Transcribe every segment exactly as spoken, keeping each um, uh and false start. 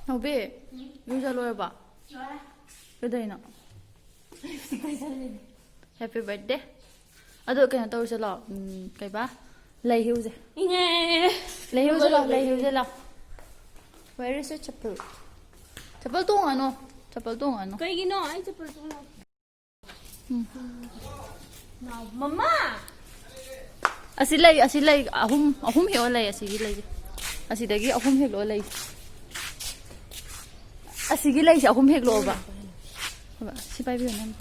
ꯍꯧꯕꯤ, ꯏꯔꯨꯖ ꯂꯣꯏꯔꯕꯣ? ꯂꯣꯏꯔꯦ꯫ ꯀꯩꯗꯧꯔꯤꯅꯣ? ꯂꯤꯞꯁꯇꯤꯛ ꯇꯩꯁꯜꯂꯤꯅꯦ꯫ Happy birthday꯫ ꯑꯗꯣ ꯀꯩꯅꯣ ꯇꯧꯔꯁꯦ ꯂꯥꯛꯑꯣ꯫ ꯎꯝ, ꯀꯩꯕꯥ? ꯂꯩ ꯍꯦꯛꯎꯁꯦ꯫ ꯏꯅꯦ꯫ ꯂꯩ ꯍꯦꯛꯎꯁꯦ ꯂꯥꯛꯑꯣ, ꯂꯩ ꯍꯦꯛꯎꯁꯦ ꯂꯥꯛꯑꯣ꯫ Where is your chappal? ꯆꯄꯜ ꯇꯣꯡꯉꯅꯣ꯫ ꯆꯄꯜ ꯇꯣꯡꯉꯅꯣ꯫ ꯀꯩꯒꯤꯅꯣ? ꯑꯩ ꯆꯄꯜ ꯇꯣꯡꯉ ꯎꯝ꯫ ꯃꯃꯥ! ꯑꯁꯤ ꯂꯩ, ꯑꯁꯤ ꯂꯩ ꯑꯍꯨꯝ, ꯑꯍꯨꯝ ꯍꯦꯛꯑꯣ ꯂꯩ, ꯑꯁꯤꯒꯤ ꯂꯩꯁꯦ꯫ ꯑꯁꯤꯗꯒꯤ ꯑꯍꯨꯝ ꯍꯦꯛꯂꯛꯑꯣ ꯂꯩ꯫ ꯑꯁꯤꯒꯤ ꯂꯩꯁꯦ ꯑꯍꯨꯝ ꯍꯦꯛꯂꯛꯑꯣꯕ꯫ ꯍꯣꯏ, ꯁꯤ ꯄꯥꯏꯕꯤꯌꯨ ꯅꯪ꯫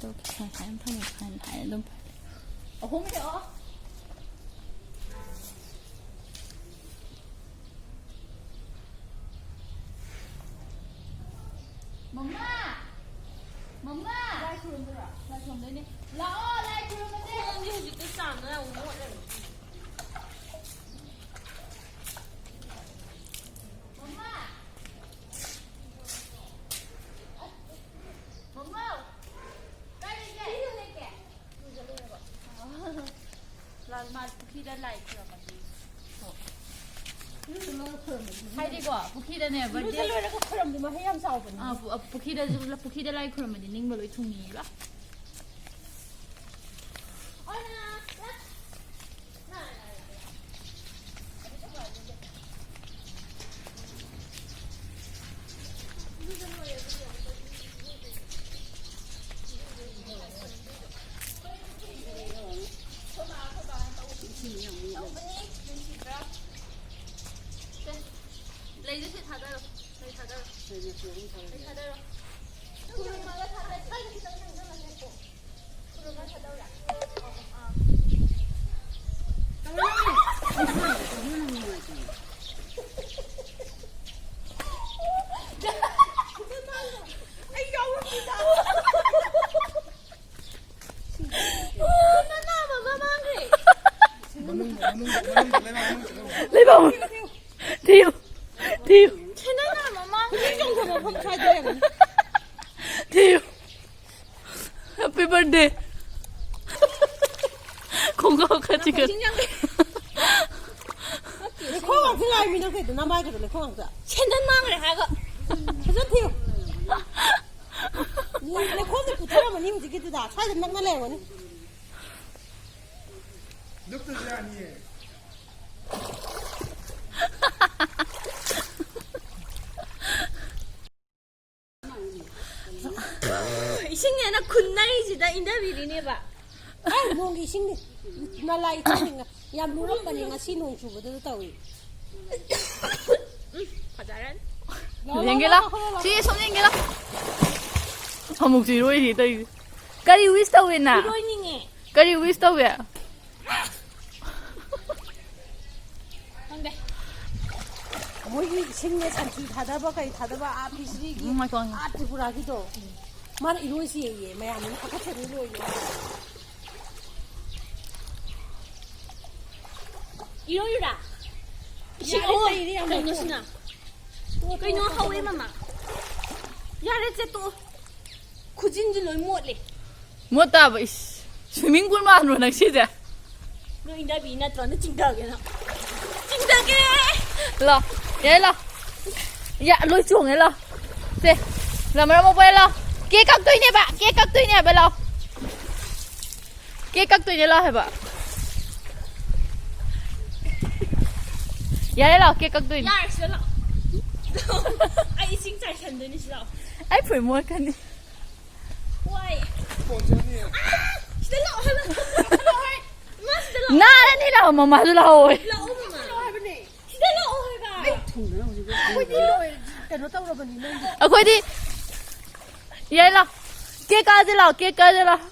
ꯇꯧꯒꯦ꯫ ꯍꯥꯏ, ꯍꯥꯏ, ꯑꯗꯨꯝ ꯊꯝꯃꯣ, ꯍꯥꯏ, ꯍꯥꯏ, ꯑꯗꯨꯝ ꯄꯥꯏ꯫ ꯑꯍꯨꯝ ꯍꯦꯛꯑꯣ꯫ ꯃꯃꯥ! ꯃꯃꯥ! ꯂꯥꯏ ꯈꯨꯔꯨꯝꯗꯣꯏꯔꯣ? ꯂꯥꯏ ꯈꯨꯔꯨꯝꯗꯣꯏꯅꯦ꯫ ꯂꯥꯛꯑꯣ, ꯂꯥꯏ ꯈꯨꯔꯨꯝꯃꯁꯦ꯫ ꯈꯣꯡꯁꯦ ꯍꯧꯖꯤꯛꯇ ꯆꯥꯝꯃ ꯌꯥꯝ ꯃꯣꯠꯂꯦ꯫ ꯃꯃꯥ! ꯃꯃꯥ! ꯀꯥꯏ ꯂꯩꯒꯦ? ꯂꯥꯜ ꯃꯥ ꯄꯨꯈ꯭ꯔꯤꯗ ꯂꯥꯏ ꯈꯨꯔꯨꯝꯃꯗꯤ꯫ ꯍꯥꯏꯗꯤꯀꯣ, ꯄꯨꯈ꯭ꯔꯤꯗꯅꯦ, ꯏꯔꯨꯖ birthday ꯂꯣꯏꯔꯒ ꯈꯨꯔꯨꯝꯗꯤ ꯃꯍꯩ ꯌꯥꯝ ꯆꯥꯎꯕꯅꯤ꯫ ꯑꯥ, ꯄꯨ-, ꯑ, ꯄꯨꯈ꯭ꯔꯤꯗ, ꯄꯨꯈ꯭ꯔꯤꯗ ꯂꯥꯏ ꯈꯨꯔꯨꯝꯃꯗꯤ ꯅꯤꯡꯕ ꯂꯣꯏ ꯊꯨꯡꯉꯤꯕ꯫ ꯂꯩꯗꯨꯁꯨ ꯊꯥꯗꯔꯣ꯫ ꯂꯩ ꯊꯥꯗꯔꯣ꯫ ꯂꯩ ꯊꯥꯗꯔꯣ꯫ ꯈꯨꯔꯨꯝꯃꯒ ꯊꯥꯗꯔꯣ꯫ ꯁ꯭ꯋꯥꯏꯗ ꯈꯤꯇꯪ ꯆꯪꯁꯤꯜꯂꯒ ꯂꯦꯞꯄꯣ꯫ ꯈꯨꯔꯨꯝꯃꯒ ꯊꯥꯗꯧꯔꯥ? ꯑꯥ꯫ ꯑꯩ ꯌꯥꯎꯔꯝꯃꯤꯗ꯫ ꯅꯅꯥ ꯃꯃꯥ ꯃꯥꯡꯈ꯭ꯔꯦ꯫ ꯃꯅꯨꯡꯗ, ꯃꯅꯨꯡꯗ, ꯃꯅꯨꯡꯗ, ꯂꯩꯕꯥꯛ ꯃꯅꯨꯡꯗ ꯆꯠꯂꯣ꯫ ꯂꯩꯕꯥꯛ ꯃꯅꯨꯡꯗ꯫ ꯊꯤꯌꯨ, ꯊꯤꯌꯨ꯫ ꯈꯦꯠꯅꯅ ꯃꯃꯥꯡ ꯍꯦꯛ ꯆꯣꯡꯕ ꯃꯐꯝ ꯁ꯭ꯋꯥꯏꯗ ꯂꯩꯔꯝꯃꯤ꯫ ꯊꯤꯌꯨ꯫ Happy birthday꯫ ꯈꯣꯡꯒ꯭ꯔꯥꯎ ꯈꯔ ꯆꯤꯡꯈꯠ-, ꯅꯥꯀꯣꯡ ꯆꯤꯡ ꯌꯥꯡꯉꯦ꯫ ꯅꯠꯇꯦ, ꯈꯣꯡ ꯉꯥꯏꯃꯤ ꯅꯪ ꯀꯩꯗꯣ ꯅꯃꯥꯏꯒꯗꯣ ꯂꯩꯈꯣꯝ ꯉꯥꯛꯇ꯫ ꯁꯦꯟꯗꯟ ꯃꯥꯡꯈ꯭ꯔꯦ ꯍꯥꯏꯔꯒ꯫ ꯐꯖꯅ ꯊꯤꯌꯨ꯫ ꯂꯩꯈꯣꯝꯗꯤ ꯄꯨꯊꯔꯝꯃꯅꯤ ꯍꯧꯖꯤꯛꯀꯤꯗꯨꯗ꯫ ꯁ꯭ꯋꯥꯏꯗ ꯅꯛꯅ ꯂꯩꯔꯝꯒꯅꯤ꯫ ꯂꯨꯞꯇꯁꯨ ꯌꯥꯅꯤꯌꯦ꯫ ꯏꯁꯤꯡꯅꯦꯅ ꯈꯨꯟꯅꯔꯤꯁꯤꯗ ꯏꯟꯊꯕꯤꯔꯤꯅꯦꯕ꯫ ꯑꯩ ꯅꯣꯡꯒꯤ ꯏꯁꯤꯡꯅꯤ꯫ ꯅꯂꯥ ꯏꯊꯪꯅꯤ꯫ ꯌꯥꯝ ꯂꯨꯔꯝꯕꯅꯤ ꯉꯁꯤ ꯅꯣꯡ ꯆꯨꯕꯗꯨꯗ ꯇꯧꯏ꯫ ꯎꯝ, ꯐꯖꯔꯅꯤ꯫ ꯌꯦꯡꯒꯦ ꯂꯥꯎ꯫ ꯁꯤ ꯁꯨꯝ ꯌꯦꯡꯒꯦ ꯂꯥꯎ꯫ ꯑꯃꯨꯛꯁꯨ ꯏꯔꯣꯏꯔꯤ ꯇꯧꯔꯤꯁꯦ꯫ ꯀꯔꯤ wish ꯇꯧꯋꯦꯅ? ꯏꯔꯣꯏꯅꯤꯡꯉꯦ꯫ ꯀꯔꯤ wish ꯇꯧꯋꯦ? ꯈꯪꯗꯦ꯫ ꯃꯣꯏꯒꯤ ꯏꯁꯤꯡꯅꯦ ꯁꯟꯊꯤ ꯊꯥꯗꯕ ꯀꯩ ꯊꯥꯗꯕ ꯑꯥ ꯐꯤꯁꯔꯤꯒꯤ ꯎꯝ, ꯃꯥꯏ ꯊꯣꯡꯉꯦ꯫ ꯑꯥ ꯇ꯭ꯔꯤꯄꯨꯔꯥꯒꯤꯗꯣ꯫ ꯃꯥꯅ ꯏꯔꯣꯏꯁꯤ ꯌꯦ ꯃꯌꯥꯝꯅ ꯍꯥꯀꯠꯆꯗꯣꯏ ꯂꯣꯏꯔꯦ꯫ ꯏꯔꯣꯏꯔꯨꯔꯥ? ꯏꯁꯤꯡ ꯌꯥꯔꯦ, ꯑꯣ, ꯂꯩꯔꯦ ꯌꯥꯝ ꯀꯩꯅꯣ ꯂꯩꯔꯦ꯫ ꯁꯤꯅ? ꯇꯣꯛꯑꯣ, ꯀꯩꯅꯣ ꯇꯣꯛꯑꯣ, ꯍꯧꯋꯦ ꯇꯣꯛꯑꯣ꯫ ꯃꯃꯥ? ꯌꯥꯔꯦ, ꯆꯦ ꯇꯣꯛꯑꯣ꯫ ꯈꯨꯖꯤꯟꯁꯦ ꯂꯣꯏ ꯃꯣꯠꯂꯦ꯫ ꯃꯣꯠ ꯇꯥꯕ ꯏꯁ꯫ Swimming pool ꯃꯥꯟꯗ꯭ꯔꯣ ꯅꯪ ꯁꯤꯁꯦ? ꯅꯣꯏ ꯏꯟꯗꯥꯕꯤ ꯅꯠꯇ꯭ꯔꯣ? ꯅꯪ ꯆꯤꯡꯊꯒꯦ ꯅꯪ꯫ ꯆꯤꯡꯊꯒꯦ! ꯂꯥꯎ꯫ ꯌꯥꯔꯦ ꯂꯥꯎ꯫ ꯌꯥ, ꯂꯣꯏ ꯆꯣꯡꯉꯦ ꯂꯥꯎ꯫ ꯁꯦ꯫ ꯂꯥꯎ, ꯃꯔꯝ ꯃꯣꯛꯄ ꯂꯥꯎ꯫ Cake ꯀꯛꯇꯣꯏꯅꯦꯕ꯫ Cake ꯀꯛꯇꯣꯏꯅꯦꯕ ꯂꯥꯎ꯫ Cake ꯀꯛꯇꯣꯏꯅꯦ ꯂꯥꯎ ꯍꯥꯏꯕ꯫ ꯌꯥꯔꯦ ꯂꯥꯎ, cake ꯀꯛꯇꯣꯏꯅꯦ꯫ ꯌꯥꯔꯦ, ꯁꯤꯗ ꯂꯥꯛꯑꯣ꯫ ꯑꯩ ꯏꯁꯤꯡ ꯆꯥꯏꯁꯟꯗꯣꯏꯅꯦ ꯁꯤꯗ ꯂꯥꯛꯑꯣ꯫ ꯑꯩ ꯐꯨꯔꯤꯠ ꯃꯣꯠꯀꯅꯤ꯫ ꯋꯥꯏ꯫ ꯁꯤꯗ ꯂꯥꯛꯑꯣ ꯍꯥꯏꯕ꯫ ꯏꯃꯥ, ꯁꯤꯗ ꯂꯥꯛꯑꯣ꯫ ꯅꯥꯔꯅꯤ ꯂꯥꯛꯑꯣ, ꯃꯃꯥꯁꯨ ꯂꯥꯛꯑꯣ꯫ ꯂꯥꯛꯑꯣ, ꯃꯃꯥ꯫ ꯁꯤꯗ ꯂꯥꯛꯑꯣ ꯍꯥꯏꯕ꯫ ꯑꯩꯈꯣꯏꯗꯤ ꯂꯣꯏꯔꯦ, ꯀꯩꯅꯣ ꯇꯧꯔꯕꯅꯤ, ꯅꯪꯒꯤ꯫ ꯑꯩꯈꯣꯏꯗꯤ, ꯌꯥꯏ, ꯂꯥꯛꯑꯣ꯫ Cake ꯀꯛꯑꯁꯤ ꯂꯥꯛꯑꯣ, cake ꯀꯛꯑꯁꯤ ꯂꯥꯛꯑꯣ꯫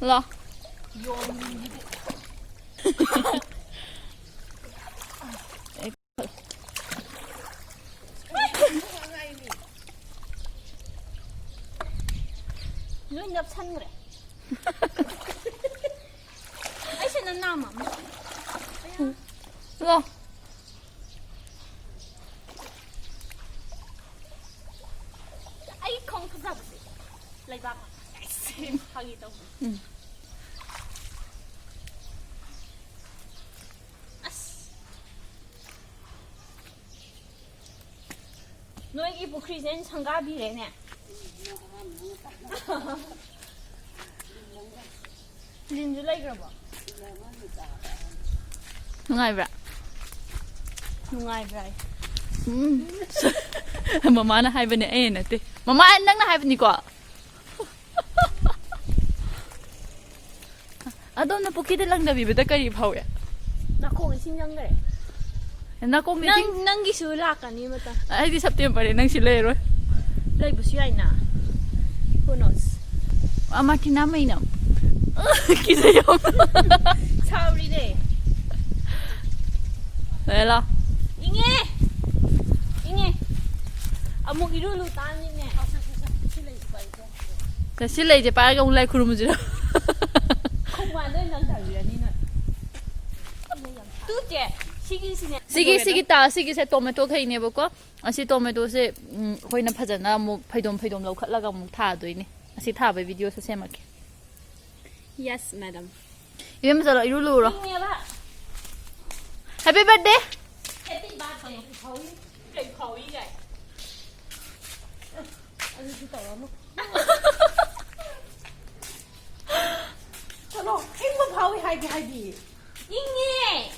ꯂꯥꯛꯑꯣ꯫ ꯂꯣꯏ ꯅꯞꯁꯟꯈ꯭ꯔꯦ꯫ ꯑꯩꯁꯦ ꯅꯪ ꯅꯥꯝꯃ ꯑꯃ꯫ ꯂꯥꯛꯑꯣ꯫ ꯑꯩ ꯈꯣꯡ ꯐꯖꯕꯁꯦ ꯂꯩꯕꯥꯛ ꯐꯥꯒꯤ ꯇꯧꯕꯅꯦ꯫ ꯎꯝ꯫ ꯅꯣꯏꯒꯤ ꯄꯨꯈ꯭ꯔꯤꯁꯦ ꯑꯩꯅ ꯁꯪꯒꯥꯕꯤꯔꯦꯅꯦ꯫ ꯂꯤꯟꯁꯨ ꯂꯩꯈ꯭ꯔꯕꯣ? ꯅꯨꯡꯉꯥꯏꯕ꯭ꯔꯥ? ꯅꯨꯡꯉꯥꯏꯕ꯭ꯔꯥ? ꯎꯝ꯫ ꯃꯃꯥꯅ ꯍꯥꯏꯕꯅꯦ, ꯑꯩꯅ ꯅꯠꯇꯦ꯫ ꯃꯃꯥ, ꯅꯪꯅ ꯍꯥꯏꯕꯅꯤꯀꯣ꯫ ꯑꯗꯣꯝꯅ ꯄꯨꯈ꯭ꯔꯤꯗ ꯂꯪꯗꯕꯤꯕꯗ ꯀꯔꯤ ꯐꯥꯎꯏ? ꯅꯥꯀꯣꯡ ꯏꯁꯤꯡ ꯆꯪꯈ꯭ꯔꯦ꯫ ꯅꯥꯀꯣꯡꯗ ꯅꯪ, ꯏꯁꯤꯡ ꯅꯪꯒꯤꯁꯨ ꯂꯥꯛꯀꯅꯤ ꯃꯇꯝ꯫ ꯑꯩꯗꯤ ꯁꯦꯞꯇꯦꯝꯕꯔꯅꯦ, ꯅꯪ ꯁꯤ ꯂꯩꯔꯔꯣꯏ꯫ ꯂꯩꯕꯁꯨ ꯌꯥꯏꯅ꯫ Who knows? ꯑ, ꯃꯥꯔꯇꯤꯅꯥ ꯃꯩꯅꯝ꯫ ꯀꯤꯖꯩ ꯌꯥꯝ꯫ ꯁꯥꯎꯔꯤꯅꯦ꯫ ꯂꯥꯛꯑꯦ, ꯂꯥꯛꯑꯣ꯫ ꯏꯪꯉꯦ꯫ ꯏꯪꯉꯦ꯫ ꯑꯃꯨꯛ ꯏꯔꯨ ꯂꯨ ꯇꯥꯅꯤꯅꯦ꯫ ꯁꯤ ꯂꯩꯁꯦ ꯄꯥꯏꯔꯒ ꯑꯃꯨꯛ ꯂꯥꯏ ꯈꯨꯔꯨꯝꯃꯨꯁꯤꯔꯣ? ꯈꯣꯡꯕꯥꯟꯗ ꯑꯣꯏꯅ ꯂꯪꯊꯕꯤꯔꯅꯤ ꯅꯣꯏ꯫ ꯇꯨ ꯆꯦ, ꯁꯤꯒꯤꯁꯤꯅꯦ꯫ ꯁꯤꯒꯤ, ꯁꯤꯒꯤ ꯇꯥ-, ꯁꯤꯒꯤꯁꯦ ꯇꯣꯃꯦꯇꯣ ꯈꯩꯅꯦꯕꯀꯣ꯫ ꯑꯁꯤ ꯇꯣꯃꯦꯇꯣꯁꯦ, ꯎꯝ, ꯑꯩꯈꯣꯏꯅ ꯐꯖꯅ ꯑꯃꯨꯛ ꯐꯩꯗꯣꯝ ꯐꯩꯗꯣꯝ ꯂꯧꯈꯠꯂꯒ ꯑꯃꯨꯛ ꯊꯥꯗꯣꯏꯅꯦ꯫ ꯑꯁꯤ ꯊꯥꯕꯩ ꯚꯤꯗꯤꯑꯣꯁꯨ ꯁꯦꯝꯃꯛꯀꯦ꯫ Yes, madam. ꯏꯕꯦꯝꯃ, ꯆꯠꯂꯣ, ꯏꯔꯨ ꯂꯨꯔꯣ꯫ ꯏꯪꯉꯦꯕ꯫ Happy birthday! Happy birthday! ꯀꯩ ꯐꯥꯎꯏ? ꯀꯩ ꯐꯥꯎꯏ ꯀꯥꯏ? ꯑꯗꯨꯗꯤ ꯇꯧꯔꯅꯨ꯫ ꯆꯠꯂꯣ, ꯏꯪꯕ ꯐꯥꯎꯏ ꯍꯥꯏꯗꯤ ꯍꯥꯏꯗꯤ꯫ ꯏꯪꯉꯦ!